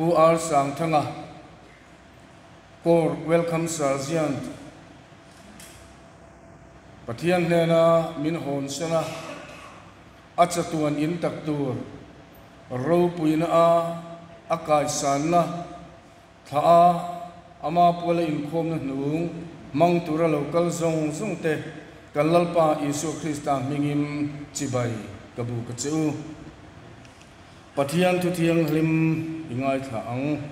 Pu R Sangthanga, Corps Welcome Sergeant, Pathian hnena min hawnsan a, a chatuan in tak tur ropuina a a kaisanna thla a ama puala inkhawmna hnung hmang tura lo kal zawng zawng te kan Lalpa Isua Krista hmingin chibai ka buk a che u. Pathian thu thianghlim i ngaithla ang.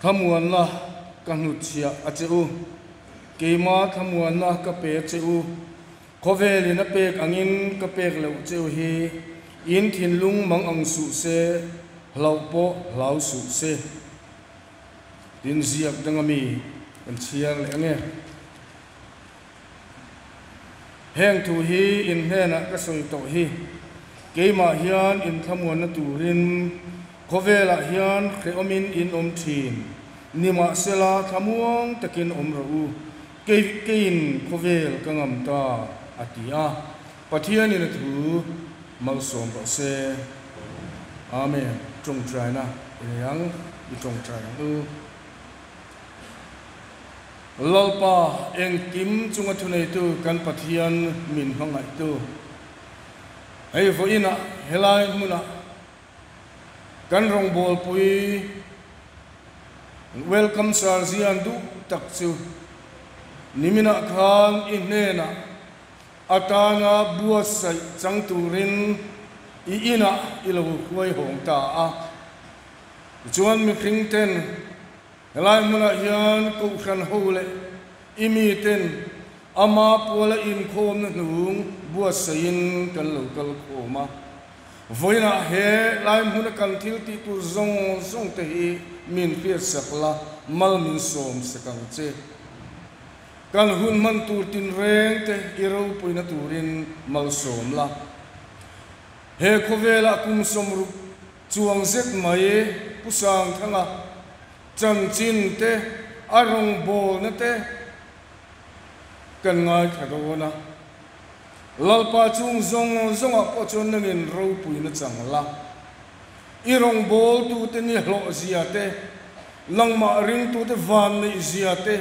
Thlamuanna ka hnutchhiah a che u. Keima thlamuanna ka pe a che u. Khawvelin a pek angin ka pek loh che u hi in thinlung mang ang suh se, hlauh pawh hlau suh se. Tin ziak dang ami kan chhiar leh ange. Heng thu hi in hnenah ka sawi tawh hi, keimah hian in thlamuanna turin khawvelah hian hrehawmin in awm thin, nimahsela thlamuang takin awm rawh u, kei keiin khawvel ka ngam ta, a ti a. Pathianin a thu malsawm rawh se. Amen. Tawngtaina i nei ang, i tawngtai ang u. Lalpa, engkim chunga thuneitu kan Pathian min hmangaihtu, hei vawiinah helai hmunah kan rawngbawlpui Welcome Sergeant duh tak chu niminah khan i hnenah atana buatsaih chang turin i inah i lo hruai hawng ta a. Tichuan mihring ten Helai hmunah hian Kohhran ho leh i miten ama puala inkhawmna hnung buatsaihin kan lo kal khawm a. Vawiinah he lai hmuna kan thil tih tur zawng zawng te hi min hriatsak la, mal min sawm sek ang che. Kan hun hman tur tinreng te i ropuina turin malsawm la. He khawvelah kum 60 Chuang zet mai Pu Sangthanga chanchin te, a rawngbawlna te kan ngaithla dawn a. Lalpa chung zawng zawngah pawh chuan nangin ropuina chang la. I rawngbawltute ni hlawhzia te, nangmah ringtute vanneihzia te,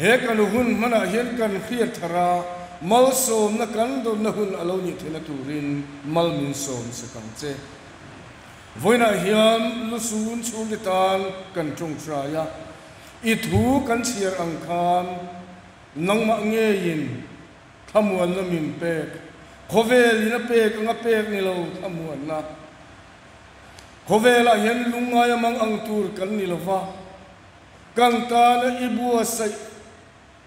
he kan hun hmanah hian kan hriat thar a, malsawmna kan dawnna hun a lo nih theihna turin mal min sawm sek ang che. Vawiinah hian lusun chhungte tan kan tawngtai a, i thu kan chhiar ang khan nangmah ngeiin thlamuanna min pek, khawvelin a pek anga pek ni lo thlamuanna. Khawvelah hian lungngai a mang ang tur kan ni lova, kan tana i buatsaih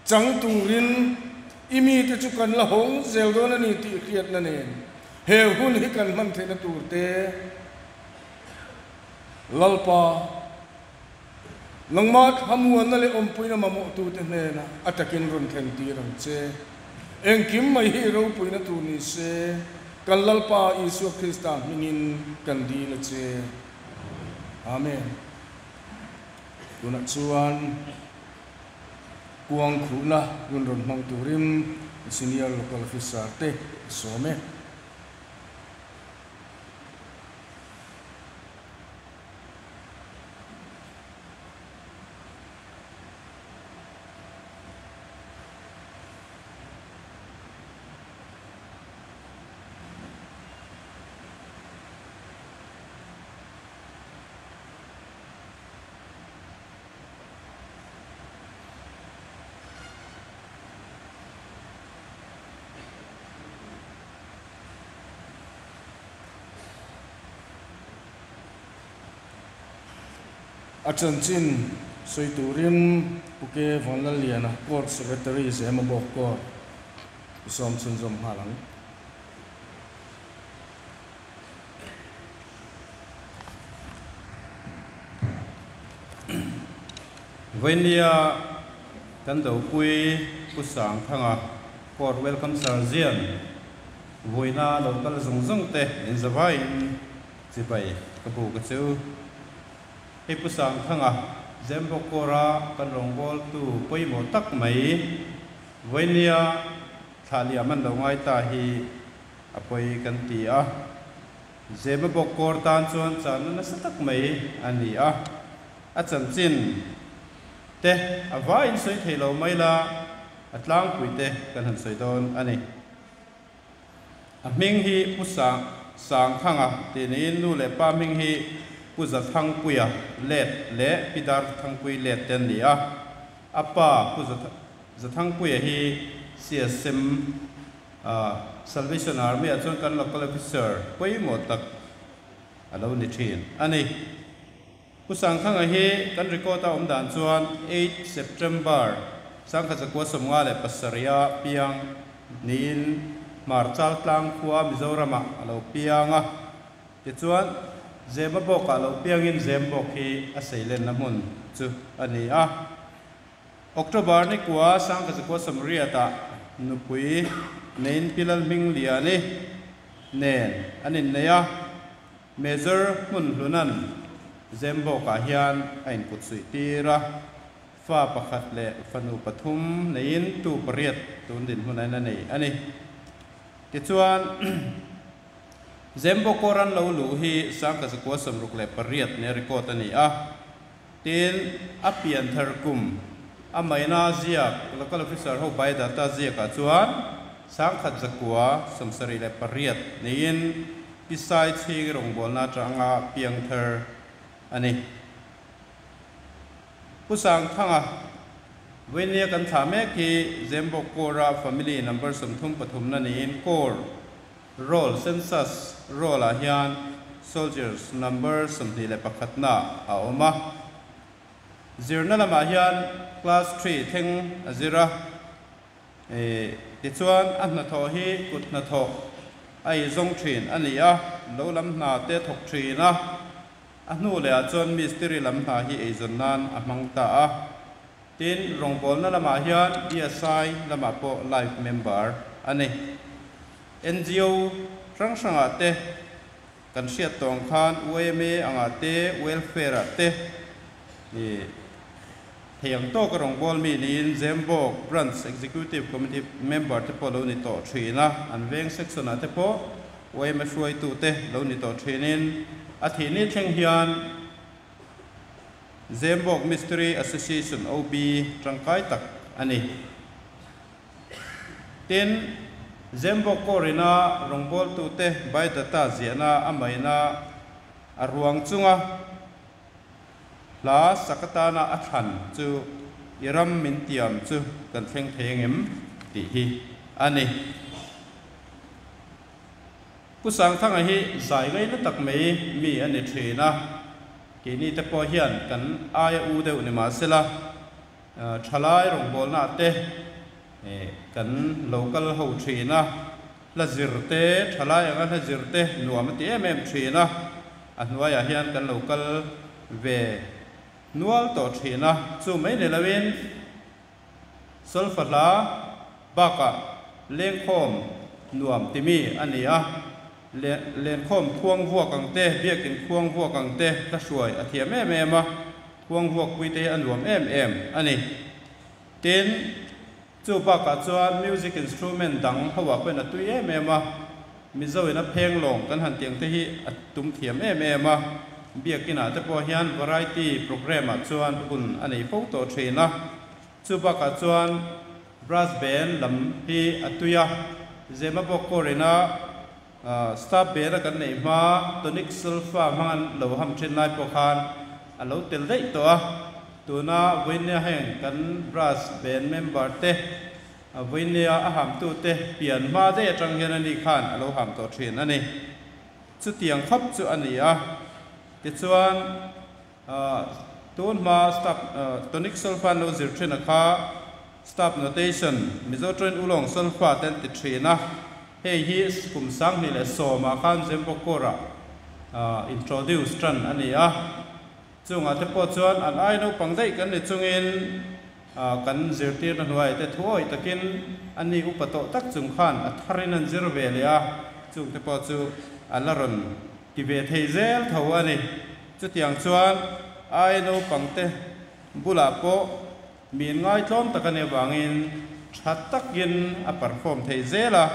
Chang turin i mite chu kan la hawng zel dawn a ni tih hriatna nen he hun hi kan hman theihna tur te Lalpa nangmah thlamuanna leh awmpuina mamawhtute hnenah a takin rawn thlen tir ang che. Engkim mai hi ropuina tur ni se kan Lalpa Isua Krista hmingin kan dil a che. Amen. Tunah chuan. Kuang khuhna hun rawn hmang turin Senior Local Officer te a sawm e. A chanchin sawi turin Pu K. Vanlalliana, Court Secretary Zemabawk Court i sawm chhunzawm nghal ang. Vawinia kan dopui Pu Sangthanga Court Welcome Sergeant vawiina lo kal zawng zawng te in zavaiin chibai ka buk a che u. Hei Pu Sangthanga Zembawk Court-a kan rawngbawltu pawimawh tak mai vawinia thlah liam an lo ngai ta hi a pawi kan ti a. Zemabawk kawr tan chuan channa nasa tak mai a ni a, a chanchin te a vaiin sawi thei lo mai la, a tlangpui te kan han sawi dawn a ni. A hming hi Pu Sang Sangthanga tih niin nu leh pa hming hi Pu Zathangpuia let leh Pi Darthangpuii let te an ni a. A pa Pu Zathangpuia hi CSM Salvation Army ah chuan kan local officer pawimawh tak a lo ni thin a ni. Pu Sangthanga hi kan record a awm dan chuan 8 September 1957 piang niin Hmarchal tlang khua Mizoramah a lo piang a. Tichuan, Zemabawkah lo piangin Zembawk hi a seilenna hmun chu a ni a. October ni kua 1980 ah nupui neiin Pi Lalhmingliani nen an innei a. Major hmun hlunan Zembawkah hian a inkut suih tir a, fa pakhat leh fanu pathum neiin tu pariat tun dinhmunain a nei a ni. Tichuan, Zembawk ran lo luh hi 1968 nia record a ni a, tin, a pian thar kum a maina ziak local officer ho biodata ziakah chuan 1978 niin Pisai chhing rawngbawlna atanga piang thar a ni. Pu Sangthanga, Vainia kan thlah mek hi Zembawk Corps-a family number 33 na niin Corps roll, census roll-ah hian soldiers number 21 na a awm a. Zirna lamah hian class three thleng a zir a. Tichuan, a hnathawh hi kut hnathawh a izawng thin a ni a, lo lam hna te thawk thin a, a hnu lehah chuan mistiri lam hna hi eizawn nan a hmang ta a. Tin, rawngbawlna lamah hian BSI lamah pawh life member a ni. NGO hrang hrangah te kan hriat tawng khan YMA angah te, welfare ah te, Thei ang tawka rawngbâwl mi niin Zembawk Branch Executive Committee member te pawh lo ni tawh thin a, an veng section ah te pawh yma hruaitu te lo ni tawh thinin a thih ni thleng hian Zembawk Mistiri Association OB tangkai tak a ni. Tin, Zembawk Corina rawngbawltu te biodata ziahna a maina a ruang chunga Hla sak atana a thlan chu i ram min tiam chu kan thleng thei angem tih hi a ni. Pu Sangthanga hi zai ngaina tak mai mi a ni thin a, keini te pawh hian kan aia u deuh ni mahsela thalai rawngbawlnaah te kan lo kal ho thin a, Hla zir te, thalai anga hla zir te nuam a ti em em thin a, a hnuaiah hian kan lo kal ve nual tawh thin a, chu mai ni loin solfa hla bakah lengkhawm nuam ti mi a ni a, lenkhawm khuang vuak ang te, biakin khuang vuak ang te hla hruai a thiam em em a, khuang vuak pui te hi a nuam em em a ni. Tin. Chu bakah chuan music instrument dang ho ah pawhin a tui em em a, Mizo in a pheng lawng kan han tiang te hi a tum thiam em em a, biakin ah te pawh hian variety programme ah chuan hun a nei fo tawh thin a. Chu bakah chuan brass band lam hi a tui a, Zemabawk Corps ina staff band a kan neih hma tonic solfa hmang an lo ham thin lai pawh khan a lo tel daih tawh a. Tuna Vawinia heng kan brass band member te, Vawinia a hamtu te pian hma daih atang hian ani khan a lo ham tawh thin a ni. Chutiang khawp chu a ni a. Tichuan tun hma staff tonic solfa an lo zir thin a kha staff notation Mizo tawngin ulawng solfa te an ti thin a. Hei hi kum 2010 ah khan Zembawkawr ah introduce tan a ni a. Chungah te pawh chuan an ai naupang daih kan ni chungin kan zirtirna hnuaiah te thuawih takin a ni upa tawh tak chung khan a tharin an zir ve leh a, chung te pawh chu a la rawn ti ve thei zel tho a ni. Chutiang chuan ai naupang te bulah pawh mi inngaihtlawm tak a nih avangin tha takin a perform thei zel a,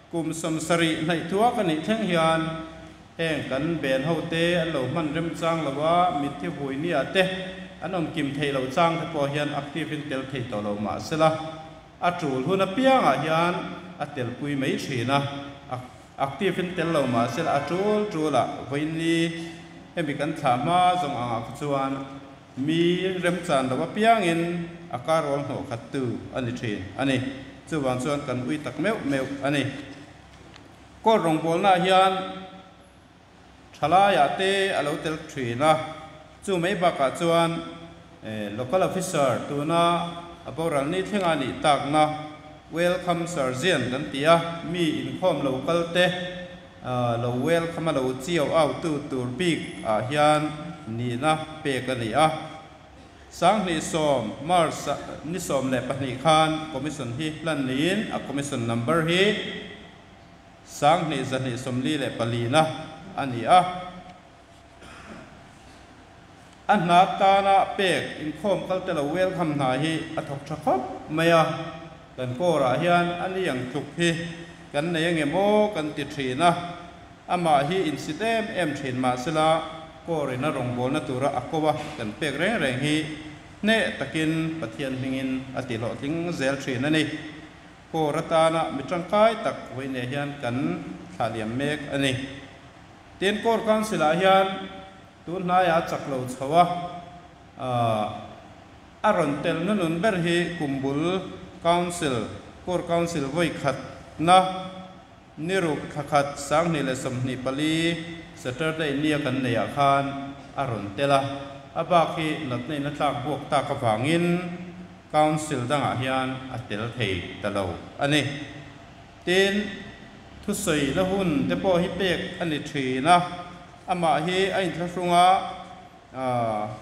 kum 70 hnaih thuak a nih thleng hian. Heng kan ben ho te an lo hman remchang lo a, mitthi vui nia te an awm kim theih loh chang te pawh hian active in tel thei tawh lo mah sela, a tul hun apiangah hian a telpui mai thin a, active in tel lo mah sela a tul tul ah vawiinni hemi kan thlah hma zawng angah kha chuan mi remchan lo apiangin a karawl hnawh khat tu a ni thin a ni. Chuvang chuan kan ui tak meuh meuh a ni. Court rawngbawlnaah hian thalaiah te a lo tel thin a, chu mai bakah chuan Local Officer tuna a boral ni thlenga nih takna Welcome Sergeant kan ti a, mi inkhawm lo kal te lo welcome a lo chiau au tu tur bik ah hian nihna pek a ni a. 2010 March ni 12 khan Commission hi hlan niin a Commission Number hi 2244 na a ni a. A hna tana pek inkhawm kal te lo welcome hna hi a thawk tha khawp mai a, kan kawrah hian a ni ang tluk hi kan nei ange maw kan ti thin a, amah hi insit em em thin mahsela kawrin a rawngbawlna tura a ko a kan pek reng reng hi hneh takin Pathian hmingin a ti hlawhtling zel thin a ni. Kawr atana mi tangkai tak vawiineh hian kan thlah liam mek a ni. Tin, Kawr Council ah hian tun hnaiah a chak lo chho a, a rawn tel nunun ber hi Kumbul Council, Kawr Council vawi khatna ni ruk thla khat 2024 Saturday nia kan neihah khan a rawn tel a, a bak hi natna in a tlak buak tak avangin Council dangah hian a tel thei ta lo a ni. Tin, thusawi na hun te pawh hi pek a ni thin a, amah hi a inthlahrung a,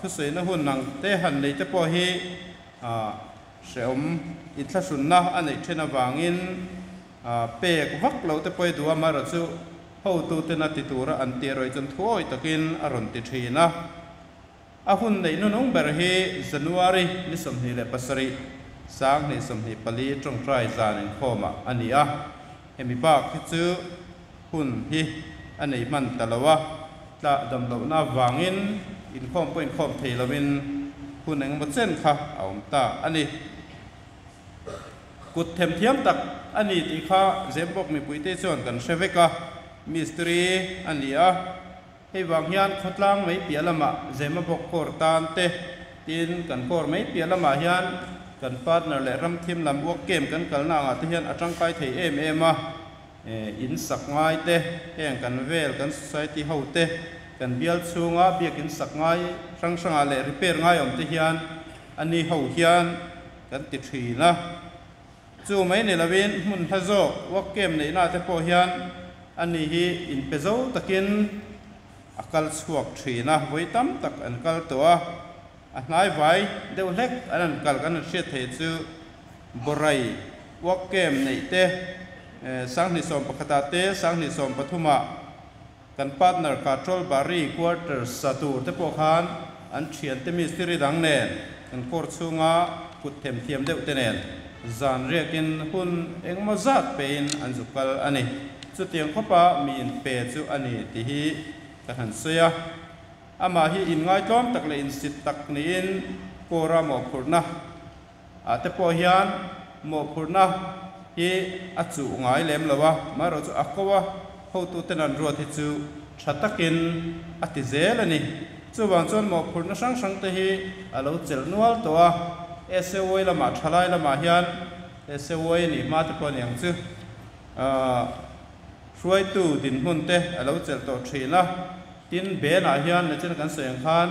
thusawi na hun ang te han nei te pawh hi hrehawm inthlahrunna a neih then avangin pek vak loh te pawh hi duh a, amaherawhchu chu hotuten a ti tura an tih erawh hi chuan thuawi takin a rawn ti thin a. A hun neih nunung ber hi January ni 27, 2024 tawngtai zan inkhawmah a ni a, hemi bak hi chu hun hi a nei hman ta lo a, tlah dam lohna avangin inkhawm pawh inkhawm thei loin hun engemaw chen kha a awm ta a ni. Kut themthiam tak a ni tih kha Zembawk mipuite chuan kan hre vek a, mistiri a ni a. Hei vang hian khawtlang mai piah lamah Zemabawk kawr tan te tin kan kawr mai piah lamah hian kan partner leh ram thim lam work camp kan kalna angah te hian a tangkai thei em em a, in sak ngai te heng kan vel kan society ho te kan bial chhunga biakin sak ngai hrang hrangah leh repair ngai awm te hian a ni ho hian kan ti thin a. Chu mai ni lovin hmun hla zawk work camp neihna te pawh hian ani hi inpe zo takin a kal chhuak thin a, vawi tam tak an kal tawh a, a hnai vai deuh hlek an an kal kan han hriat theih chu Borai work camp neih te 2011 ah te 2013 ah kan partner Katrol Bari quarters sa tur te pawh khan an thiante mistiri dang nen kan court chhunga kut themthiam deuh te nen zan riakin hun engemaw zat pein an zu kal a ni. Chutiang khawpa mi inpe chu a ni tih hi ka han sawi a. Amah hi inngaihtlawm tak leh insit tak niin Kawra mawhphurhna ah te pawh hian mawhphurhna hi a chuh ngai lem lo a, amaherawhchu a ko a hotuten an ruat hi chu tha takin a ti zel a ni. Chuvang chuan mawhphurhna hrang hrang te hi a lo chelh nual tawh a, SAY lamah thalai lamah hian SAY nih hma te pawh a ni ang chu hruaitu dinhmun te a lo chelh tawh thin a, tin benah hian nachin kan sawi ang khan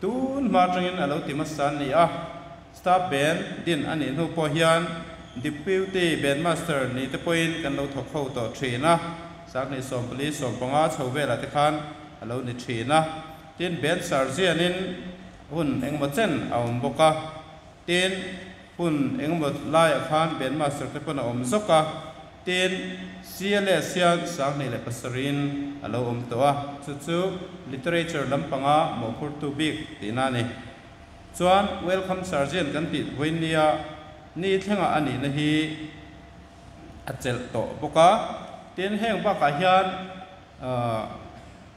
Tun hma atangin a lo ti hmasa an ni a, Staff Band din a nih hnu pawh hian Deputy Band Master ni te pawhin kan lo thawk ho tawh thin a, 2014, 15 chho velah te khan a lo ni thin a. Tin, Band Sergeant-in hun engemaw chen a awm bawk a, tin, hun engemaw laiah khan Band Master te pawn a awm zawk a. Tin, CLS hian 2007-in a lo awm tawh a, chu chu Literature lampanga mawhphurtu bik tihna a ni. Chuan Welcome Sergeant kan tih vawinia ni thlengah a nihna hi a chelh tawh bawk a. Tin, heng bakah hian.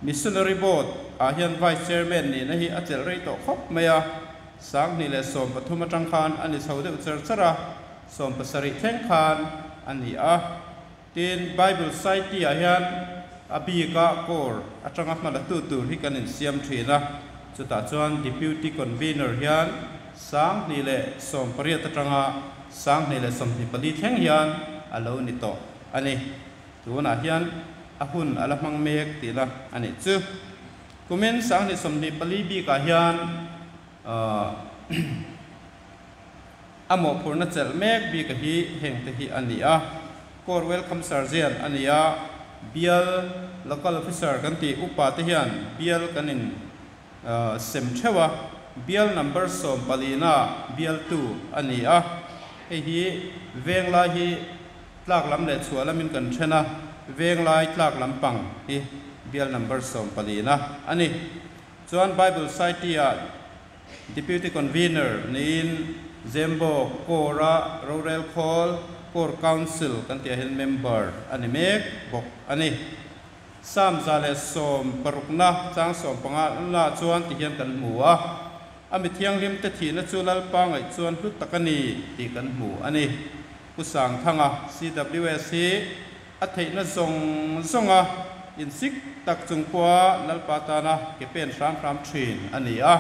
Missionary Board ah hian Vice Chairman nihna hi a chelh rei tawh khawp mai a, 2013 atang khan a ni chho deuh char char a, 17 thleng khan a ni a. Tin, Bible Society ah hian a bika Core atanga hma la tu tur hi kan insiam thin a, chutah chuan Deputy Convener hian 2018 atanga 2024 thleng hian a lo ni tawh a ni. Tunah hian a hun a la hmang mek tihna a nih chu. Kumin 2024 bikah hian a mawhphurhna chelh mek bika hi hengte hi a ni a, Core Welcome Sergeant a ni a, Bial Local Officer kan tih upa te hian bial kan in sem theuh a, bial number 14 na bialtu a ni a, hei hi venglai hi tlak lam leh chhuah lamin kan then a, venglai tlak lampang hi bial number 14 na a ni. Chuan Bible Society-ah Deputy Convener niin Zembawk Core-a rorel khawl Core Council kan tih ah hian member a ni mek bawk a ni. Psalm 116 chang 15 na chuan ti hian kan hmu a, A mi thianghlim te thihna chu Lalpa ngaih chuan hlu tak a ni tih kan hmu a ni. Pu Sangthanga, CWS, hi a theihna zawng zawnga insik tak chung pawha Lalpa tana ke pen hram hram thin a ni a.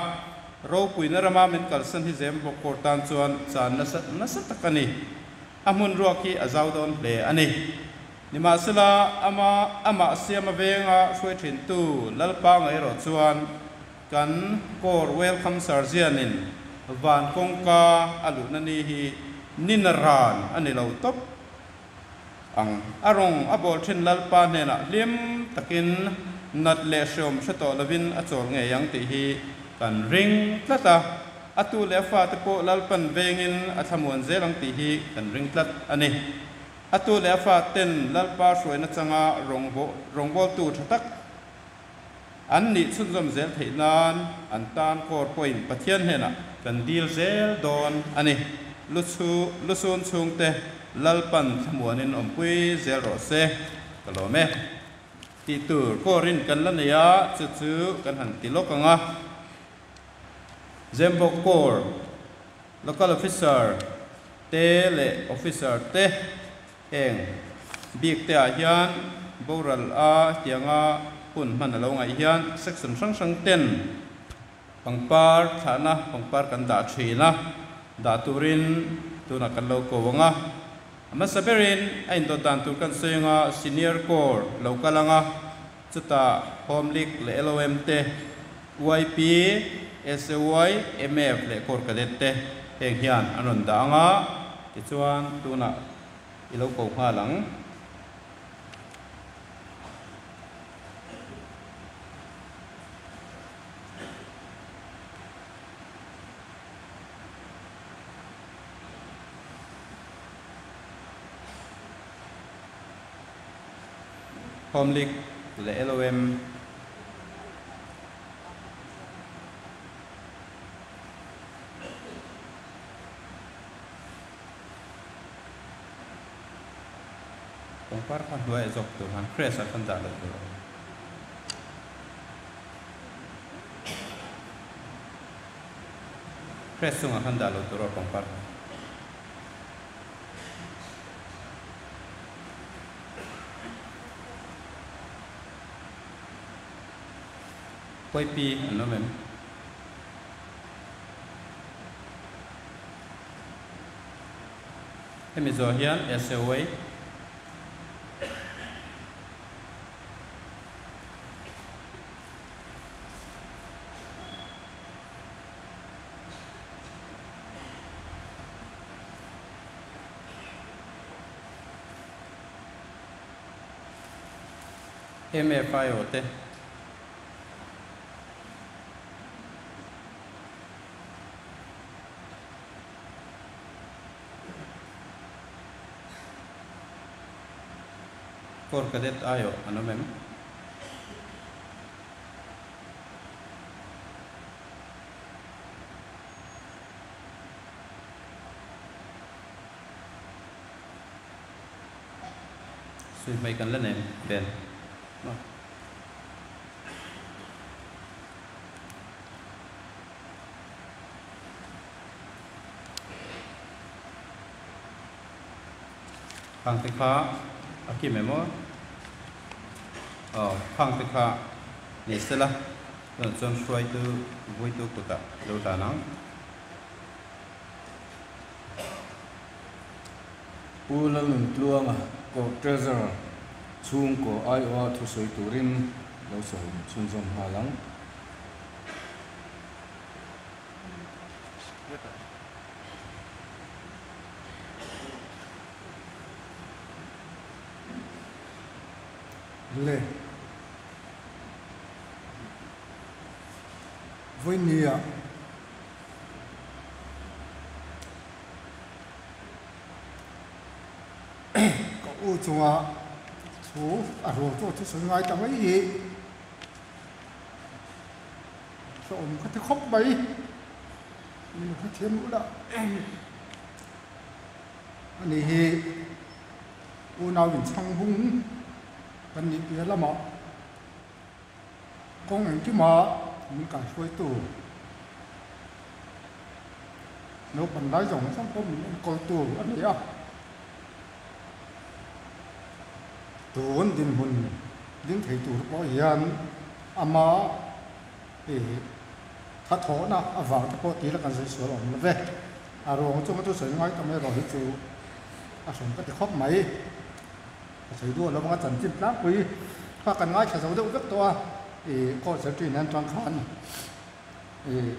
Ropuina rama min kalsan hi Zembawk Court tan chuan chan nasa nasa tak a ni. A hmun ruak hi a zau dawn hle a ni. Nimahsela, ama amah siama venga hruai thintu Lalpa ngaih erawh chuan kan Core Welcome Sergeant-in van kawngka a luhna ni hi nina ran a ni lo tawp ang. A rawng a bawl thin Lalpa hnenah hlim takin nat leh hreawm hre tawh lovin a chawl ngei ang tih hi kan ring tlat a. A tu leh a fate pawh Lalpan vengin a thlamuan zel ang tih hi kan ring tlat a ni. A tu leh a faten Lalpa hruaina changa rawngbawltu tha tak an nih chhunzawm zel theih nan an tan Core pawhin Pathian hnenah kan dil zel dawn a ni. Lusun chhungte Lalpan thlamuanin awmpui zel rawh se, ka lawm e. Tih tur Core-in kan la nei a, chu chu kan han ti lawk ang a. Zembawk Core Local Officer te leh Officer te heng bik te ah hian boral a tianga hun hman a lo ngaih hian section hrang hrang ten pangpar thlahna pangpar kan dah thin a, dah turin tunah kan lo ko ang a. A hmasa berin a indawt dan tur kan sawi ang a, Senior Core lo kal ang a, chutah Home League leh LOM te, YP, SAY, MF leh Corps Cadet te heng hian an rawn dah ang a, tichuan tunah i lo ko nghal ang. Home League leh LOM. Pangpar kha hnuaiah zawk tur han press ah khan dah loh tur a awm. Press chungah khan dah loh tur aw pangpar kha. Kawihpi an awm em? Hemi zawh hian SAOA. MFIO te. Corps Cadet aiawh an awm em? Suihmai kan la nem Ben. Khang te kha a kim em aw? Aw, khang te kha ni sela, tunah chuan hruaitu vuitu kutah lo dan ang. Pu Lalnuntluanga Court Treasurer chhungkaw aiawha thusawi turin lo sawm chhunzawm nghal ang. Le. Vawinia ka u chunga thu a ruang chu a thusawi ngai ta mai hi. Hlawm ka ti khawp mai, min hrethiam u la. Ani hi unau inchhang bung kan nih piah lamah kawng engkima min kaihruaitu naupang lai zawng zawng pawh min enkawltu a ni a. Tun dinhmun ding thei tur pawh hian ama i thathawhna avang te pawh tila kan sawi sual awm lo ve. A ruang chunga chu sawi ngai tam erawh hi chu a hran ka ti khawp mai. Ka sawi duh lo anga chanchin tlangpui kha kan ngaithla zo deuh vek tawh a, i court secretary nen atang khan i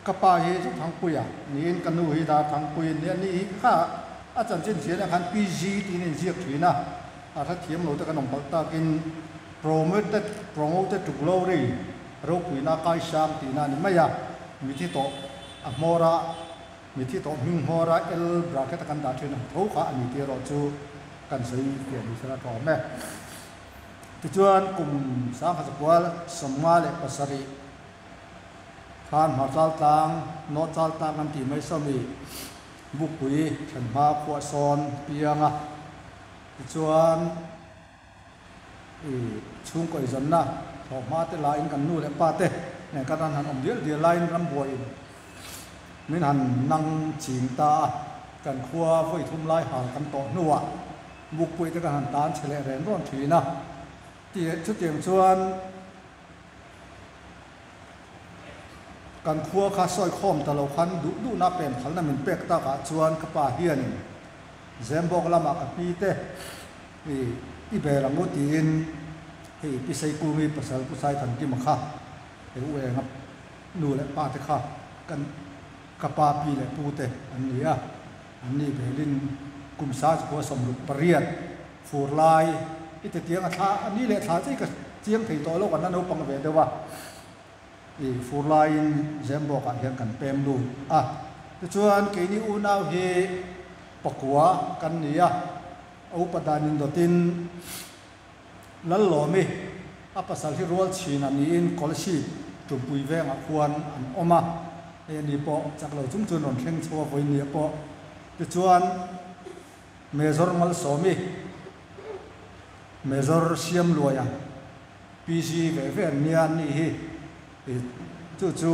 Ka pa hi Zothangpuia niin ka nu hi Darthangpui a nia, ni hi kha a chanchin hriatah khan PG tiin a inziak thin a, a hrethiam lo te kan awm palh takin Promoted Promoted to Glory, ropuina kaisang tihna a ni mai a, mithi tawh a hmawra mithi tawh hming hmawra L bracket a kan dah thin ang tho kha a ni tih erawh chu kan sawi fiah ni sela tawh awm e. Tichuan kum 1957 Khan hmar chal tlang, North chal tlang an tih mai sawmi Bukpui thlen hma khuah sawn piang a, tichuan i chhungkaw izawnna thlawhhma te lahin kan nu leh pa te nen kan han han awm dial dial laiin rambuaiin min han nang ching ta a, kan khua vawi thum lai hal kan tawh hnuah Bukpui te kan han tan chhe leh ren rawn thin a, chutiang chuan. Kan khua kha sawi khawm ta lo khan duh duhna pen phalna min pek takah chuan ka pa hianin Zembawk lamah ka pi te i i bel ang u tiin hei Pi Seikungi pasal Pu Saithankima kha hei u Enga nu leh pa te kha kan ka pa pi leh pu te an ni a, an ni belin kum 1968 fur lai i ti tiang a thla a ni leh thla chei ka chiang thei tawh lo kan la naupang ve deuh a, i fur laiin Zembawk ah hian kan pem lut a, tichuan keini unau hi pakua kan ni a, a upa dan indawtin Lallawmi a pasal hi rual chhin a niin Kolsip Tumpui vengah khuan an awm a, hei ani pawh chak lo chung chuan rawn thleng chho a vawinia pawh tichuan Major Malsawmi, Major Siamluaia, PG ve ve an nia an nih hi, i chu chu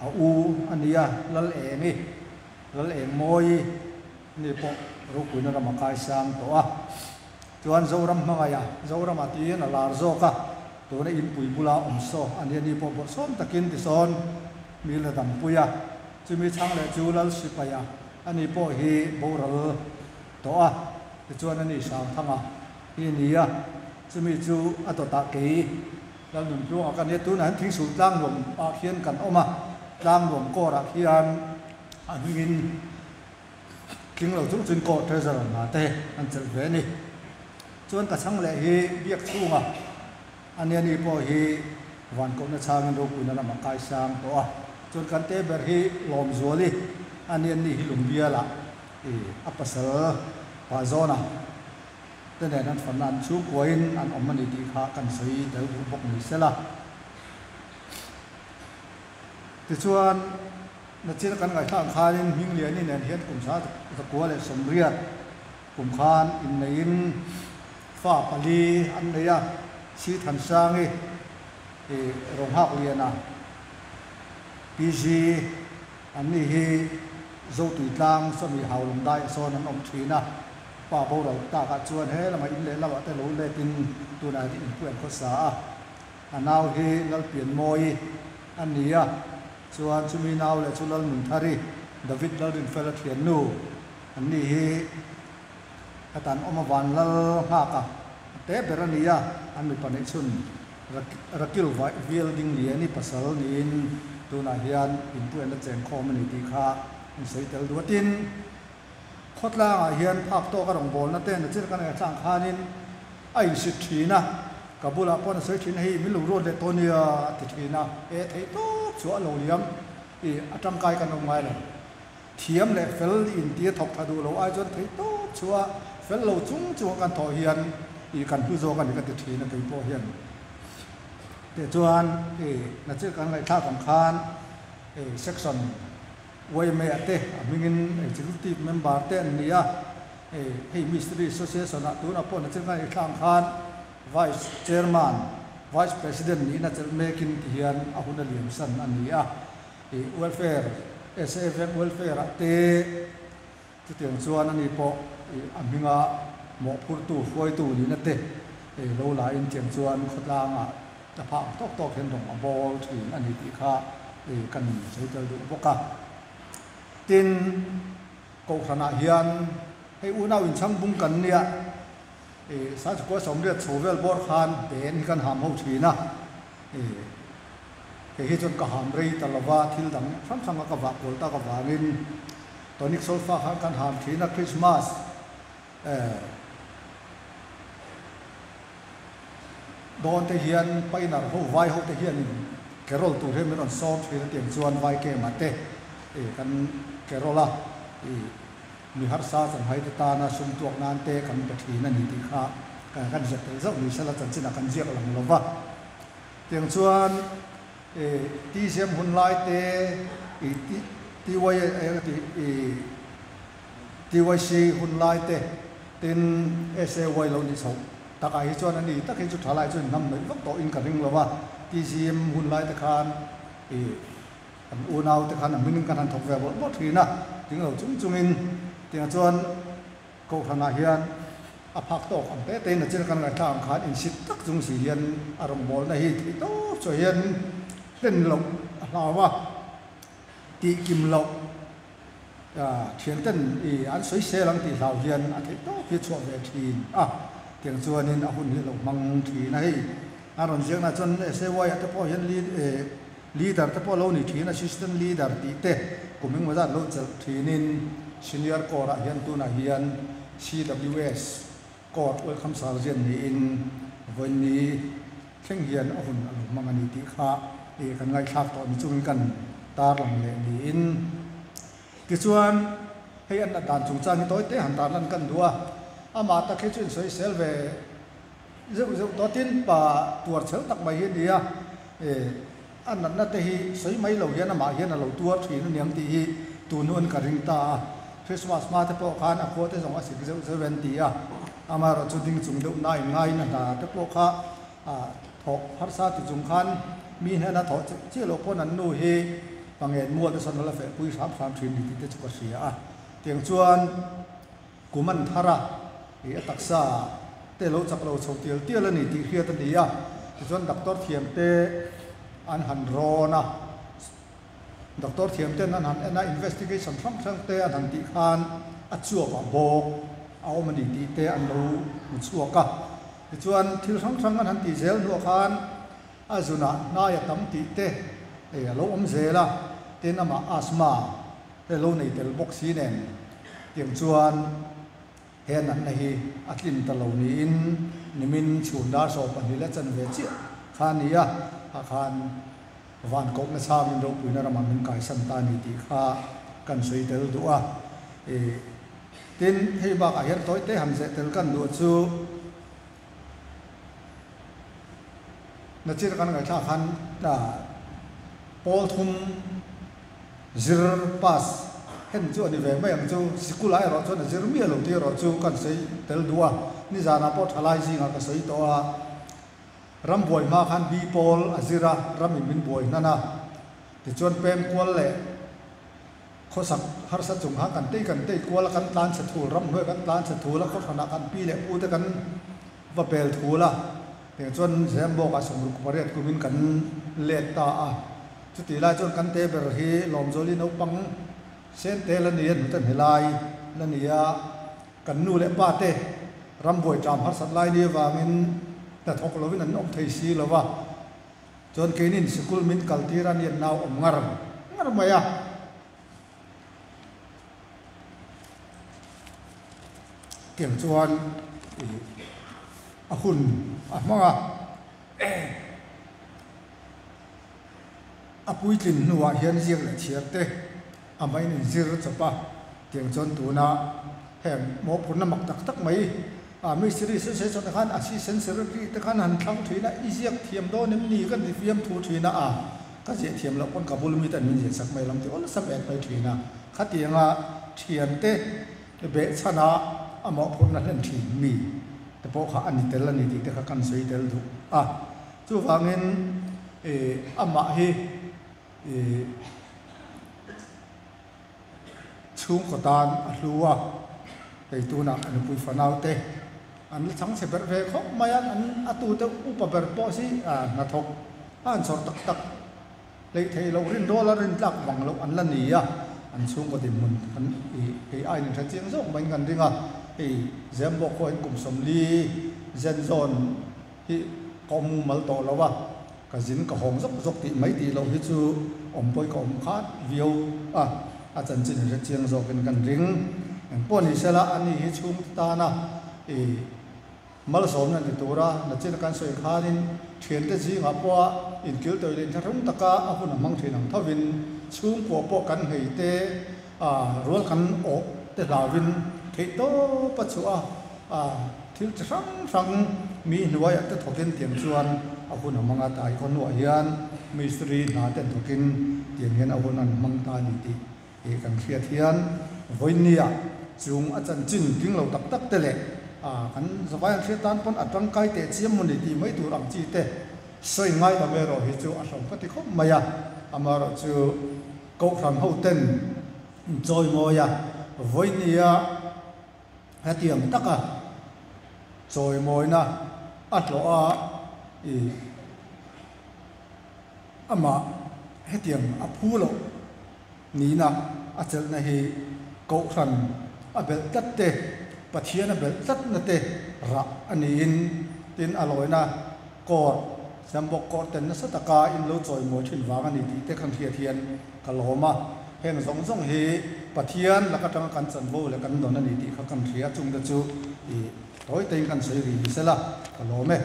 a u a nia, Lal Engi, Lal Engmawii ni pawh ropuina ram a kaisang tawh a. Chuan Zoram hmangaih a, Zorama tiin a lar zawk a, tuna inpui bula awm saw a nia ni pawh bawrhsawm takin tisawn mi la dampui a, chumi chhang leh chu Lal Sipaia Ani pawh hi boral tawh a, tichuan ani Sangthanga hi a ni a, chumi chu a dawtah kei Lalnuntluanga ka nia, tunah hian Thingsul tlangnuam ah khian kan awm a, tlangnuam kawrah khian a hmingin tling lo chung chuan court treasurer hna te an chelh ve a ni. Chuan ka chhang leh hi biak chhunga a nia ni pawh hi Vankohna chhangin ropuina lamah kaisang tawh a, chuan kan te ber hi Lawmzuali a nia ni hi Lungbialah i a pasal pa zawna te nen an fanna an chhungkuain an awm a ni tih kha kan sawi tel duh bawk ni sela. Tichuan, nachina kan ngaihthlak ang khanin Hmingliani nen hian kum 1980 kum khan inneiin fa pali an nei a, Si Thansangi i Ronghak Liana, PG, an ni hi Zotuitlang sawmi Haulawng daiah sawn an awm thin a, pa boral takah chuan he lamah in leh lamah te lo letin tunah hian inpui an khawsa a. A nau hi Lalpianmawi a ni a, chuan chumi nau leh chu Lalnunthari, David Lalrinfela thiannu an ni hi ka tan awm avan lal nghak a, a te ber a ni a, an mipa neih chhun Rakil Vial Dingliani pasal niin tunah hian inpui an la cheng khawm a ni tih kha an sawi tel duh a. Tin, khawtlangah hian phak tawka rawngbawlna te na chin kan ei tlang khanin a insit thin a, ka bulah pawh a sawi thin a, hei min lo ruat leh tawh nia a ti thin a, e theih tawp chu a lo liam i a tangkai kan awm ngai lo. Thiam leh fel inti a thawk tha duh lo ai chuan theih tawp chu a fel lo chung chung a kan thawh hian ih kan hlu zawk a ni ka ti thin a kei pawh hian. Teh chuan ih nachil kan ngaihthlak ang khan ih section yma ah te a hmingin executive member te an ni a, ih hei Mistiri Association ah tunah pawh nachil kan ngaihthlak ang khan Vice Chairman, Vice President nihna chelh mekin ti hian a hun a liam san a ni a. Ih welfare, SAFM welfare ah te chutiang chuan ani pawh ih a hminga mawhphurtu hruaitu nihna te ih lo la in tiang chuan khawtlangah a phah ang tawk tawk hian rawng a bawl thin a ni tih kha ih kan sawi tel duh bawk a. Tin, Kohhranah hian hei unau inchhang bung kan nia ih Sachukua 80 chho vel bawr khan pen hi kan ham ho thin a ih. Kei hi chuan ka ham rei ta lova, thil dang hrang hranga ka vah kual tak avangin tonic solfa khan kan ham thin a, Christmas eh dawn te hian painar ho vai ho te hianin carol tur hian min rawn sawm thin a tiang chuan vai kema te eh kan carol a ih mi harsa chanhai te tana sum tuak nan te kan pe thin a ni tih kha kan ziak tel zauh ni sela chanchinah kan ziak lang lova. Tiang chuan TCM hun lai te TYC hun lai te tin SAY lo ni chhoh takah hi chuan a ni tak hi chu tha lai chu inhnam hnaih vak tawh in ka ring lo a, TCM hun lai te khan kan unau te khan a hming in kan han thawk ve bawlh bawlh thin a, ting lo chung chungin tiang chuan Kohhranah hian a phak tawk ang te tein a chin kan ngaithla ang khan insit tak chung si hian a rawngbawlna hi theih tawp chu hian hlen loh a hlau a, tih kim loh thianten i an sawi sel ang tih hlau hian a theih tawp hi a chhuah ve thin a, tiang chuanin a hun hi a lo hmang thin a hei. A rawn ziakna chuan SAY ah te pawh hian Leader te pawh lo ni thin, Assistant Leader tih te kum engmaw zat lo chelh thinin Senior Corps ah hian tunah hian CWS Corps Welcome Sergeant niin vawiinni thleng hian a hun a lo hmang a ni tih kha ih kan ngaihthlak tawh ni chungin kan tarlang leh niin. Tichuan hei an dan chungchang hi tawi te han tarlan kan duh a, amah tak hi chu insawisel ve Zeuh zeuh dawtin pa tuar chhel tak mai hi a ni a, e a natna te hi sawi mai lo hian amah hian a lo tuar thin a niang tih hi tun hun ka ring ta a. Christmas hma te pawh khan a khua te zawng a sik zeuh zeuh en ti a, amaherawh chu ding chung deuh na in ngaiin a hna te pawh kha a thawh harsa ti chung khan mi hnena thawh chiah chiah loh pawn an nu hi pangen mual te sawn a la feh pui hram hram thin ni tih te chu ka hria a. Tiang chuan Kum an thar a, ih a taksa te lo chak lo chho tial tial a ni tih hriat a ni a, tichuan doctor thiam te an han rawn a, doctor thiam ten an han en a, investigation hrang hrang te an han tih khan a chuap ah bawk a awm a ni tih te an lo hmu chhuak a, tichuan thil hrang hrang an han tih zel hnuah khan a zunah hnai a tam tih te a lo awm zel a, tin amah asthma He lo nei tel bawk si nen tiang chuan he natna hi a tlin ta lo niin nimin chhun dar 12 leh chanve chiah kha a ni a, ah khan van kohna chhangin ropuina ramah min kaisan ta a ni tih kha kan sawi tel duh a. Ih tin hei bakah hian tawi te han zeh tel kan duh chu nachin kan ngaihthlak khan pawl thum Zir pass hen chu a ni ve mai ang chu, sikul ah erawh chuan a zir miah lo tih erawh chu kan sawi tel duh a, nizanah pawh thalai zingah ka sawi tawh a, ram buai hma khan bi pawl a zir a, ram in min buai hnan a, tichuan pem kual leh Khawsak harsa chung khan kan tei kan tei kual a, kan tlan chhe thul, ramhnuai kan tlan chhe thul a, khawhranah kan pi leh pu te kan va pel thul a, tiang chuan Zembawkah 68 kumin kan let ta a. Chutih lai chuan kan te ber hi Lawmzawli naupang sen te la ni a, hnute hnelai la ni a, kan nu leh pa te rambuai ṭam harsat lai ni avangin hnathawk lovin an awm thei si lo va. Chuan keinin sikul min kal tir a nian nau awm ngar ngar mai a. Tiang chuan ih a hun a hmang a. A puitlin hnuah hian ziak leh chhiar te a main inzir chawp a. Tiang chuan tuna heng mawhphurhna mak tak tak mai a mistiri sawi sawi chawhte khan assistant secretary te khan han thlang thin a, i ziak thiam dawn em ni kan ti fiam thu thin a, a ka ziah thiam loh pawn ka bul mi ten min ziah sak mai lam ti awlsam et mai thin a, khatianga thiante behchhan a a mawhphurhna hlen thin mi te pawh kha a ni tel a ni tih te kha kan sawi tel duh a, chuvangin amah hi ih. Chhungkaw tan a hlu a, hei tunah a nupui fanau te an la chang chhe ber ve khawp mai a, an a tute upa ber pawh hi hnathawk a han chhawr tak tak hleih theih loh rin rual a rin tlak vang loh an la ni a, an chhungkaw dinhmun kan ih hei a inhre chiang zawk maiin kan ring a, hei Zembawk khaw in kum 40 zen zawn hi ka awm mumal tawh lo a, ka zin ka hawng zawk zawk tih mai tih loh hi chu awm pawhin ka awm khat viau a, a chanchin hre chiang zawkin kan ring. Engpawh ni sela ani hi chhungte tana i malsawmna ni tura nachin a kan sawi khanin thiante zingah pawha inkil tawih leh inthlahrung taka a hun a hmang thin ang thovin chhungkua pawh kan nghei te a rual kan awh te hlauhin theih tawp a chhuah a, thil chi hrang hrang mi hnuaiah te thawkin tiang chuan a hun a hmang a, tai khaw hnuah hian mistiri hna ten thawkin tiang hian a hun an hmang ta a ni tih hi kan hriat hian vawinia chung a chanchin tling lo tak tak te leh kan zavai an hriat tan pawn a tangkai teh chiam maw ni tih mai tur ang chi te sawi ngai ta mai erawh hi chu a hrang ka ti khawp mai a, amaherawh chu Kohhran hoten chawimawi a, vawinia hetiang taka chawimawina a hlawh a, ih amah hetiang a phu loh nihna a chelhna hi Kohhran a belh tlat te, Pathian a belh tlatna te rah a niin tin a lawina Court, Zambawk Court ten nasa taka in lo chawimawi thin vang a ni tih te kan hriat hian ka lawm a. Heng zawng zawng hi Pathian lak atanga kan chanvo leh kan dawn a ni tih kha kan hria chung te chu i tawi tein kan sawi rih ni sela ka lawm e.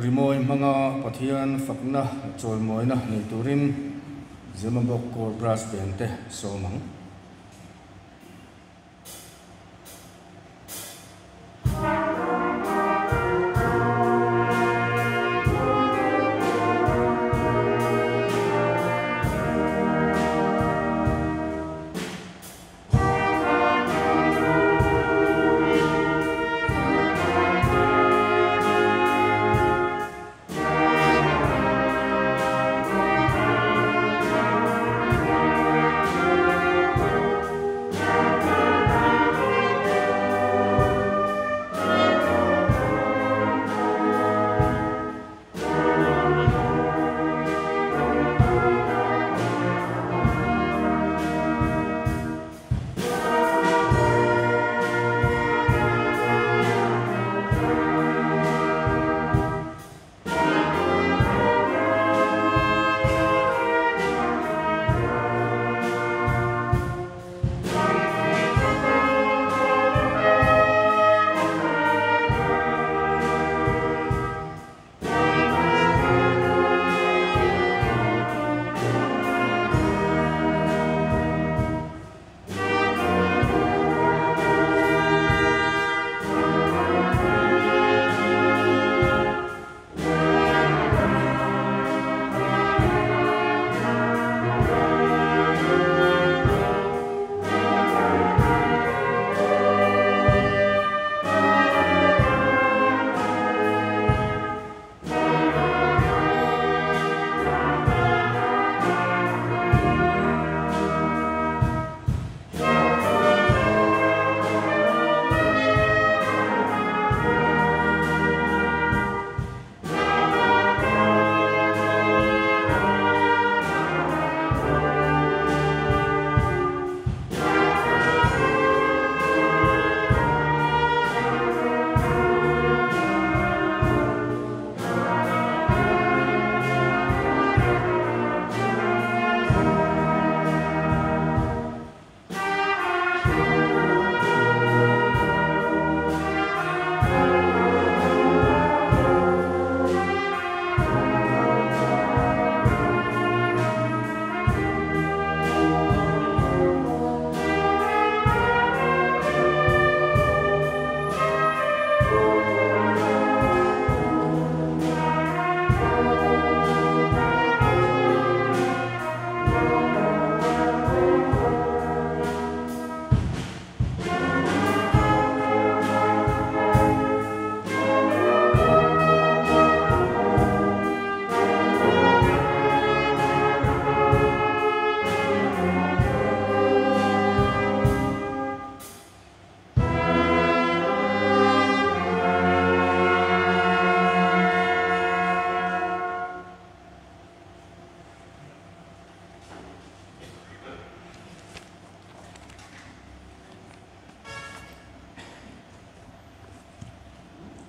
Rimawi hmanga Pathian fakna chawimawina nei turin Zemabawk Corps Brass Band te sawm ang.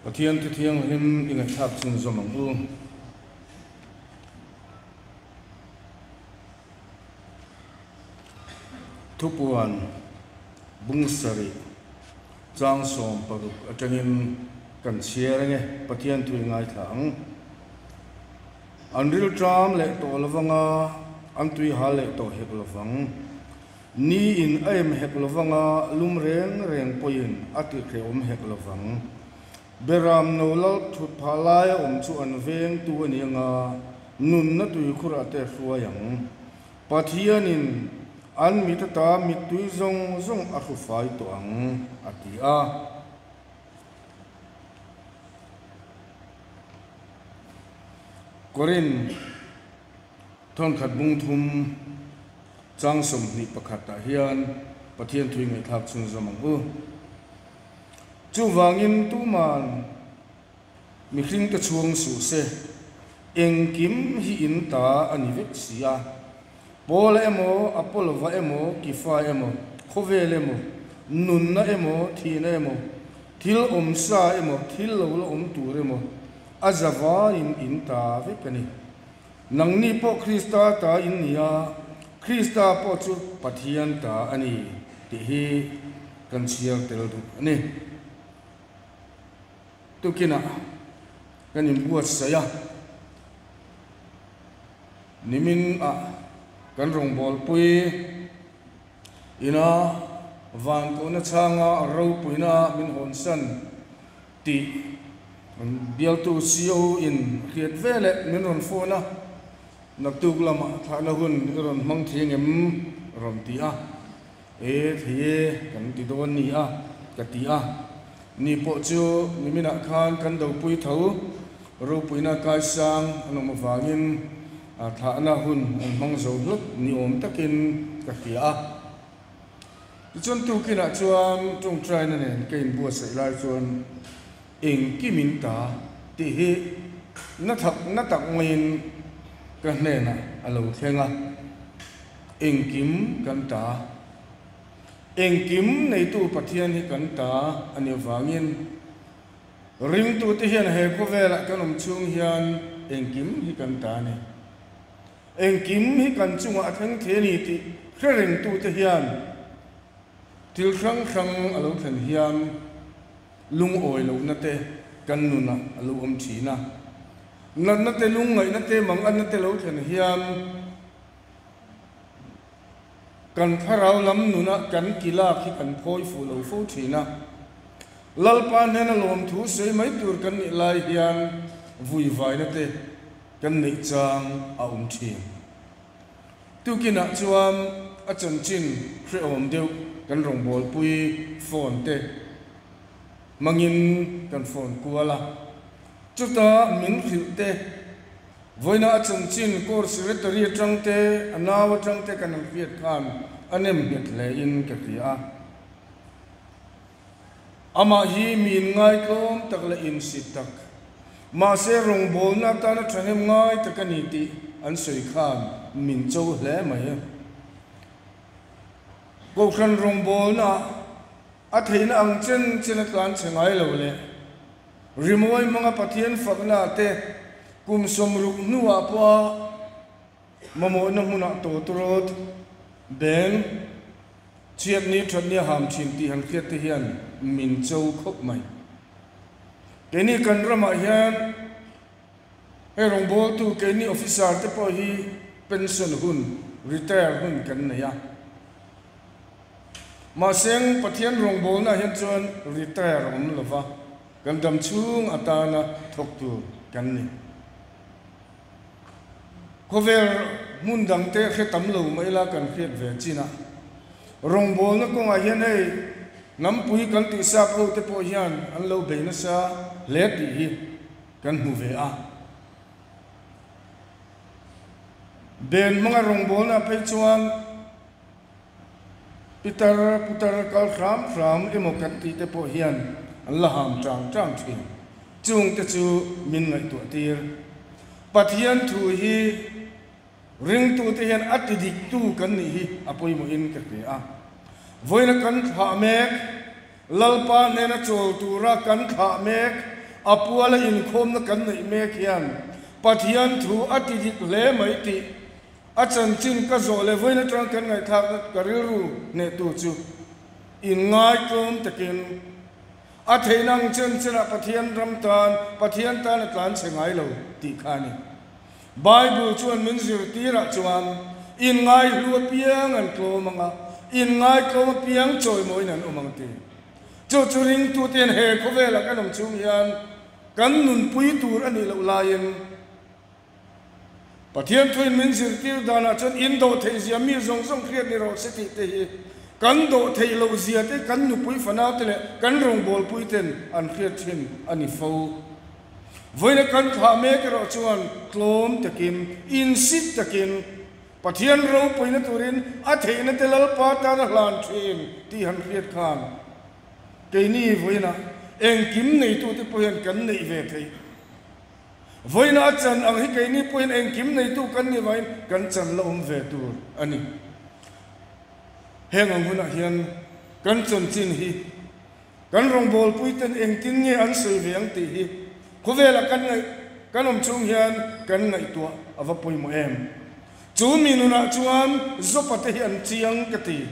Pathian Thu Thianghlim i ngaihthlak chhunzawm ang u. Thupuan bung sarih chang 16 atangin kan chhiar ange, Pathian Thu i ngaithla ang. An rilṭam leh tawh lovanga an tui hal leh tawh hek lovang. Ni in a em hek lovanga lum reng reng pawhin a ti hrehawm hek lovang. Beram no lal thut phah laia awm chu an vengtu a ni anga nunna tuikhurah te hruai ang. Pathianin an mit ata mittui zawng zawng a hru fai tawh ang, a ti a. Korin thawnkhat bung thum chang 21 ah hian Pathian thui ngaihthlak chhunzawm ang u. Chuvangin tuman mihring te chhuang suh se, engkim hi in ta a ni vek si a. Paula emaw, Apolova emaw, Kifa emaw, khawvel emaw, nunna emaw, thihna emaw, thil awmsa emaw, thil lo la awm tur emaw, a zavaiin in ta vek a ni. Nangni pawh Krista ta in ni a, Krista pawh chu Pathian ta a ni tih hi kan chhiar tel duh a ni. Tukinah kan inbuatsaih a, nimin ah kan rawngbawlpui ina van kohna chhanga ropuina min hawnsan tih bialtu CO in hriat veleh min rawn phone a, naktuk lamah thlahna hun i rawn hmang thei angem rawn ti a, e thei e kan ti dawn ni a ka ti a, ni pawh chu niminah khan kan dopui tho ropuina kaisang an awm avangin thlahna hun an hmang zo hlawt ni awm takin ka hria a. Tichuan tukinah chuan tawngtaina nen ka inbuatsaih lai chuan engkim in ta tih hi na thak na tak maiin ka hnenah a lo thleng a, engkim kan ta, engkim neitu Pathian hi kan ta a nih avangin ringtute hian he khawvelah kan awm chhung hian engkim hi kan ta a ni. Engkim hi kan chungah a thleng thei a ni tih hre rengtute hian thil hrang hrang a lo thlen hian lungawi lohna te kan nunah a lo awm thin a. Natna te, lungngaihna te, manganna te lo thlen hian kan thlarau lam nunah kan ki lak hi kan phawi fuh lo fo thin a. Lalpa hnena lawmthu sawi mai tur kan nih lai hian vuivaina te Kan neih chang a awm thin. Tukinah chuan a chanchin hrehawm deuh kan rawngbawlpui phone te hmangin kan phone kual a. Chuta min hrilh te, vawiina a chanchin court secretary atang te, a nau atang te kan han hriat khan a nem nghet hlein ka hria a. Amah hi mi inngaihtlawm tak leh insit tak, mahse rawngbawlna atana thahnem ngai tak a ni tih an sawi khan min cho hle mai. Kohhran rawngbawlna a theihna ang chen chen a tlan chhe ngai lo leh rimawi hmanga Pathian fakna te kum 60 hnuah pawha Mamawhna hmunah tawtawrawt, beng, chhiatni thatni a ham thin tih han hriat te hian min cho khawp mai. Keini kan ramah hian hei rawngbawltu keini officer te pawh hi pension hun, retire hun kan nei a. Mahse Pathian rawngbawlnaah hian chuan retire awm lova kan dam chhung atana thawk tur kan ni. Khawvel hmun dang te hre tam lo mai la kan hriat ve chin a. Rawngbawlna kawngah hian hei hnampui kan tih sap ho te pawh hian an lo bei nasa hle tih hi kan hmu ve a. Ben hmanga rawngbawlna phei chuan Pitar putar kal hram hram emaw kan tih te pawh hian an la ham tang tang thin. Chung te chu min ngaihtuah tir. Pathian thu hi ringtute hian a ti diktu kan nih hi a pawimawhin ka hria a. Vawiina kan thlah mek, Lalpa hnena chawl tura kan thlah mek, a puala inkhawmna kan neih mek hian Pathian thu a ti dik hle mai tih a chanchin ka zawh leh vawiin atang kan ngaihthlakna ka rilru hnehtu chu inngaitlawm takin a theihna ang chen chenah Pathian ram tan Pathian tan a tlan chhe ngai lo tih kha a ni. Bible chuan min zirtirah chuan inngaihlu apiang an tlawm ang a, inngaihtlawm apiang chawimawiin an awm ang ti. Chu chu ringtute hian he khawvelah kan awm chhung hian kan nunpui tur a nih loh laiin Pathian thuin min zirtir danah chuan in dawh theih zia mi zawng zawng hriat ni rawh se tih te hi kan dawh theih loh zia te kan nupui fanau te leh kan rawngbawlpui ten an hriat thin a ni fo. Vawiina kan thlah mek erawh chuan tlawm takin, insit takin, Pathian ropuina turin a theihna te Lalpa tan a hlan thin tih han hriat khan keini vawiina engkim neitute pawh hian kan neih ve theih. Vawiina a chan ang hi keini pawhin engkim neitu kan nih vangin kan chan la awm ve tur a ni. Heng ang hunah hian kan chanchin hi Kan rawngbawlpui ten engtin nge an sawi ve ang tih hi khawvelah kan ngaih kan awm chung hian kan ngaihtuah a va pawimawh em. Chu mi nunah chuan Zopa te hi an chiang ka ti.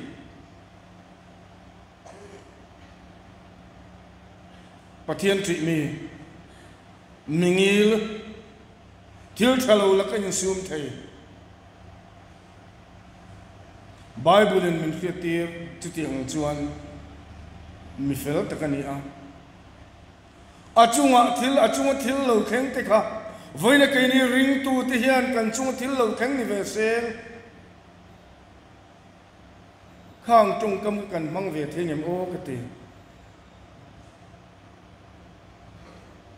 Pathian ṭih mi, mingil, thil ṭha lo laka insum thei. Bible in min hriattir chutiang chuan mi fel tak a ni a. A chungah thil, a chunga thil lo thleng te kha vawiina keini ringtu te hian kan chunga thil lo thleng ni ve seng. Khang tawngkam kha kan hmang ve thei ngem aw ka ti.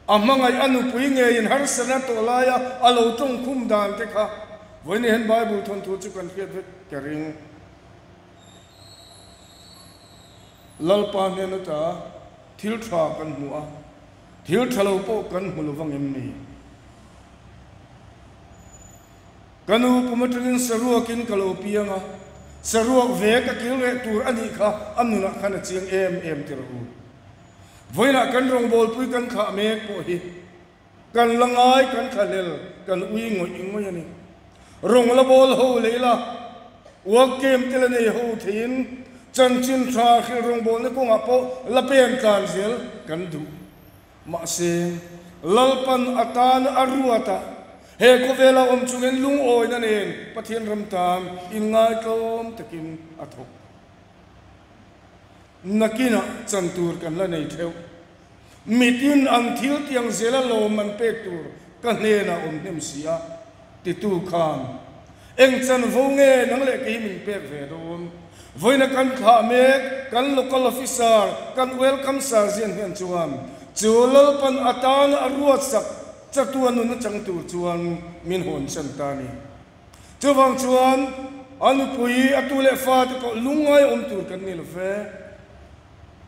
A hmangaih a nupui ngeiin harsatna tawh laia a lo tawngkhum dan te kha vawiin hian Bible thawnthu chu kan hriat vek ka ring. Lalpa hnen ata thil tha kan hmu a, thil tha lo pawh kan hmu lo vang em ni? Ka nu kum atangin saruakin ka lo piang a, saruak ve ka kil reh tur a nih kha a nunah khan a chiang em em ti rawh u. Vawiinah kan rawngbawlpui kan thlah mek pawh hi kan la ngai kan thlahlel kan ui ngawih ngawih a ni. Rawng la bawl ho leh ila, uak kem te la nei ho theiin chanchin tha hrilh rawngbawlna kawngah pawh la pen tlan zel kan duh. Mahse, Lalpan a tan a ruat a, he khawvela awm chungin lungawina nen Pathian ram tan inngaitlawm takin a thawk. Nakinah chan tur kan la nei theuh. Mitin an thil tiang zela lawm an pek tur ka hnenah awm hnem si a, titu khan, Eng chanvo nge nang leh kei min pek ve dawn? Vawiina kan thlah mek, kan local officer, kan welcome sir zian hian chuan chu Lalpan atana a ruatsak chatuan nun a chang tur chuan min hawn chan ta a ni. Chuvang chuan a nupui, a tu leh fate pawh lungngai awm tur kan ni lo ve.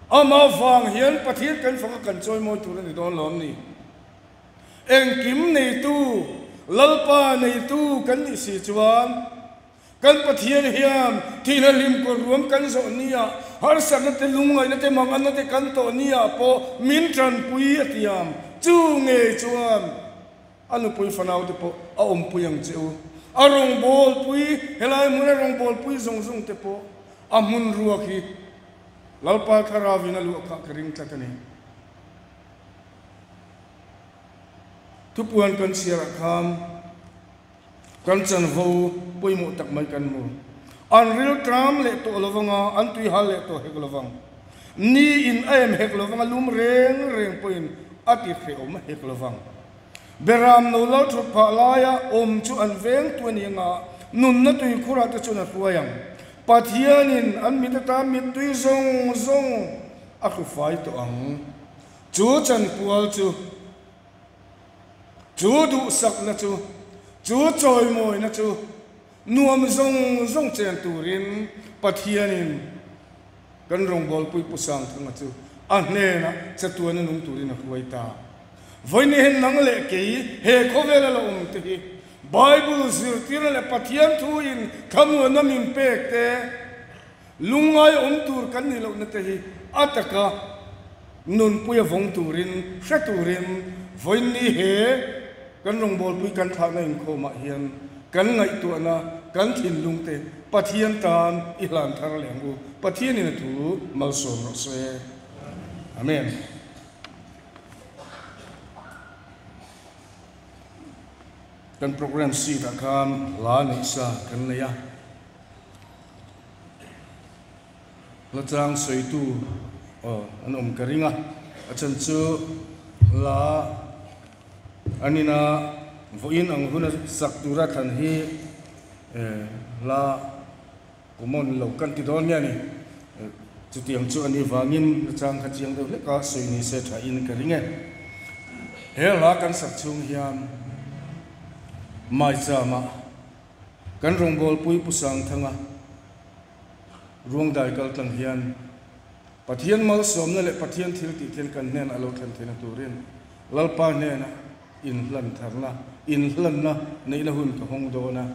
Amah vang hian Pathian kan faka kan chawimawi tur a ni dawn lo am ni? Engkim neitu, Lalpa neitu kan nih si chuan, kan Pathian hian thihna hlim kawr ruam kan zawh nia, harsatna te, lungngaihna te, manganna te kan tawh nia pawh min tanpui a tiam. Chu ngei chuan a nupui fanau te pawh a awmpui ang che u. A rawngbawlpui, helai hmuna rawngbawlpui zawng zawng te pawh a hmun ruak hi Lalpa Thlarauin a luah kha ka ring tlat a ni. Thupuan kan chhiarah khan kan chanvo pawimawh tak mai kan hmu. An rilṭam leh tawh lo vanga, an tuihal leh tawh hek lo vang. Ni in a em hek lo vanga, lum reng reng pawhin a ti hrehawm hek lo vang. Beram no lal thut phah laia awm chu an veng tu a ni anga, nunna tuikhurah te chuan a hruai ang. Pathianin an mit atan mittui zawng zawng a hrufai tawh ang. Chu chanpual chu, chu duhsakna chu, chu chawimawina chu nuam zawng zawng chen turin Pathianin kan rawngbawlpui Pu Sangthanga chu a hnenah chatuana nung turin a hruai ta. Vawiin hian nang leh kei he khawvela la awm te hi Bible zirtirna leh Pathian thuin thlamuanna min pek te, lungngai awm tur kan nih lohna te hi a taka. Nunpuia vawng turin, hre turin vawiinni he kan rawngbawlpui kan thlahna inkhawmah hian kan ngaihtuahna, kan thinlungte Pathian tan i hlan thar leh ang u. Pathianin a thu malsawm rawh se. Amen. Kan program sheet ah khan hla neih sa kan nei a. Hla chang sawitu aw an awm ka ring a, a chhan chu hla an ina vawiin ang huna sak tura thlan hi hla common lo kan ti dawn nge a ni. Chutiang chu a nih vangin hla chang kha chiang deuh hlek a sawi ni se tha in ka ring e. He hla kan sak chhung hian Maichama kan rawngbawlpui Pu Sangthanga, Ruangdai kal tlang hian Pathian malsawmna leh Pathian thil tih thil kan hnen a lo thlen theihna turin Lalpa hnena inhlan tharna, inhlanna neihna hun ka hawng dawn a,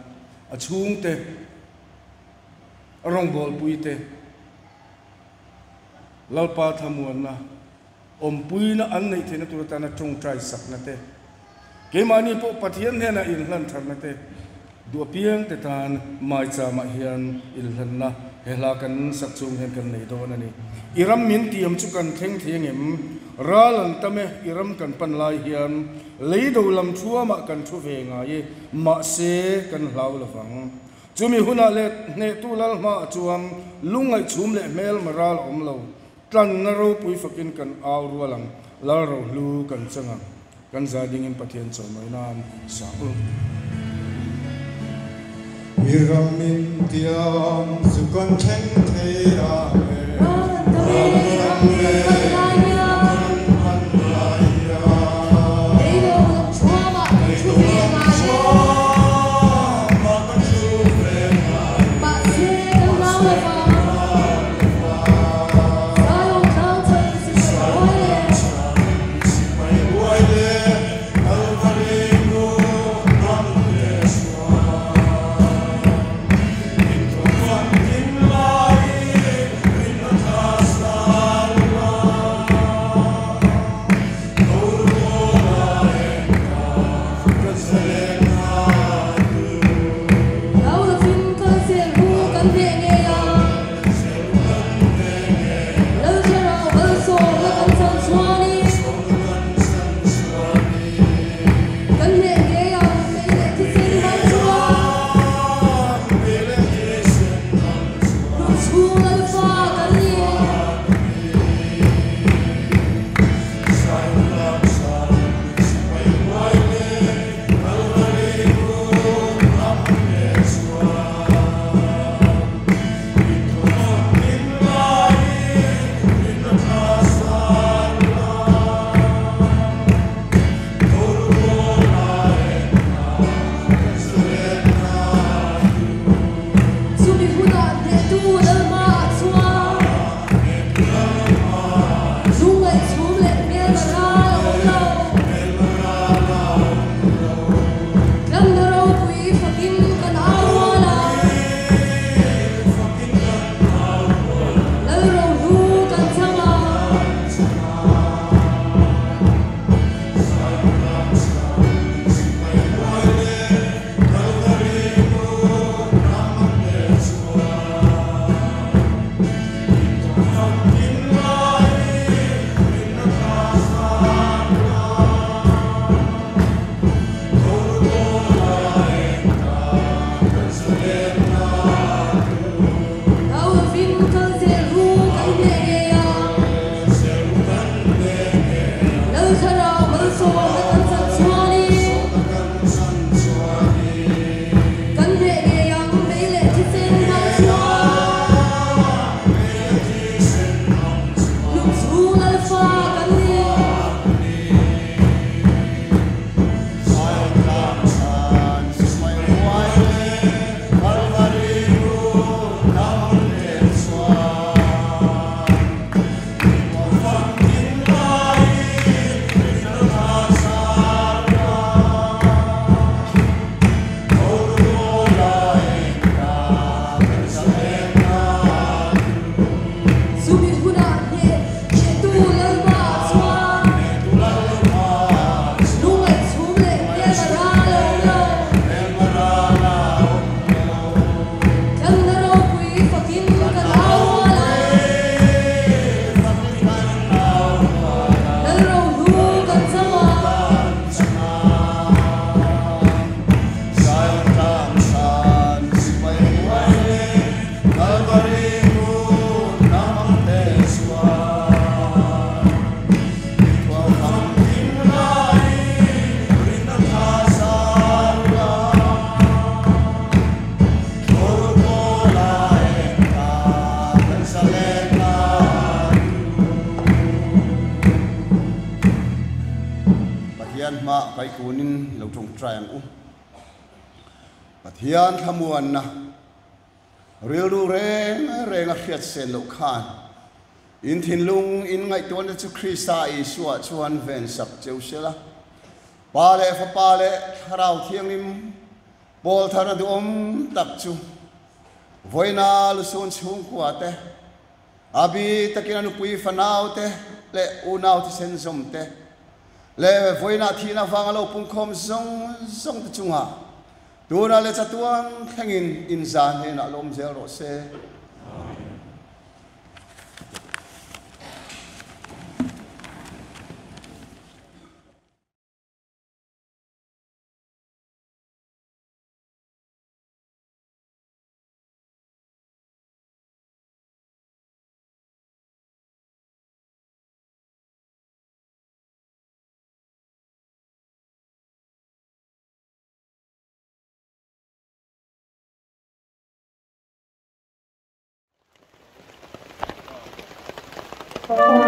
a chhungte, a rawngbawlpuite, Lalpa thlamuanna, awmpuina an neih theihna tur atana tawngtai sakna te, keimahni pawh Pathian hnenah inhlan tharna te, duh apiangte tan Maichamah hian inhlanna he hla kan sak chung hian kan nei dawn a ni. I ram min tiam chu kan thleng thei angem? Ral an tam e, i ram kan pan lai hian lei do lam thuamah kan thu ve ngai e, mahse kan hlau lovang. Chumi hunah leh hnehtu lal hmaah chuan lungngaihchhum leh hmelma ral a awm lo. Tlanna ropui fakin kan au rual ang, Lal rohlu kan chang ang, kan zai dingin Pathian chawlmawih nan sa u. I ram in tiang chu kan thleng thei ang e, Ral ram e kan pan lai hian. Leido lam thuamah kan thu ve ngai e, Mahse kan hlau lo Sipai huai le Kalvari nung ram leh sual. Inthuam kim laiin hmaah kaikunin lo tawngtai ang u. Pathian thlamuanna rilru reng reng a hriat sen loh khan in thinlung in ngaihtuahna chu Krista Isua chuan ven sak cheu sela. Pa leh Fapa leh Thlarau Thianghlim pawl thar a duhawm tak chu vawiina lusun chhungkua te, A bi takin a nupui fanau te leh unau thisen zawm te leh vawiinah thihna avanga lo pungkhawm zawng zawng te chungah tunah leh chatuan thlengin inza hnenah lawm zel rawh se. Amen.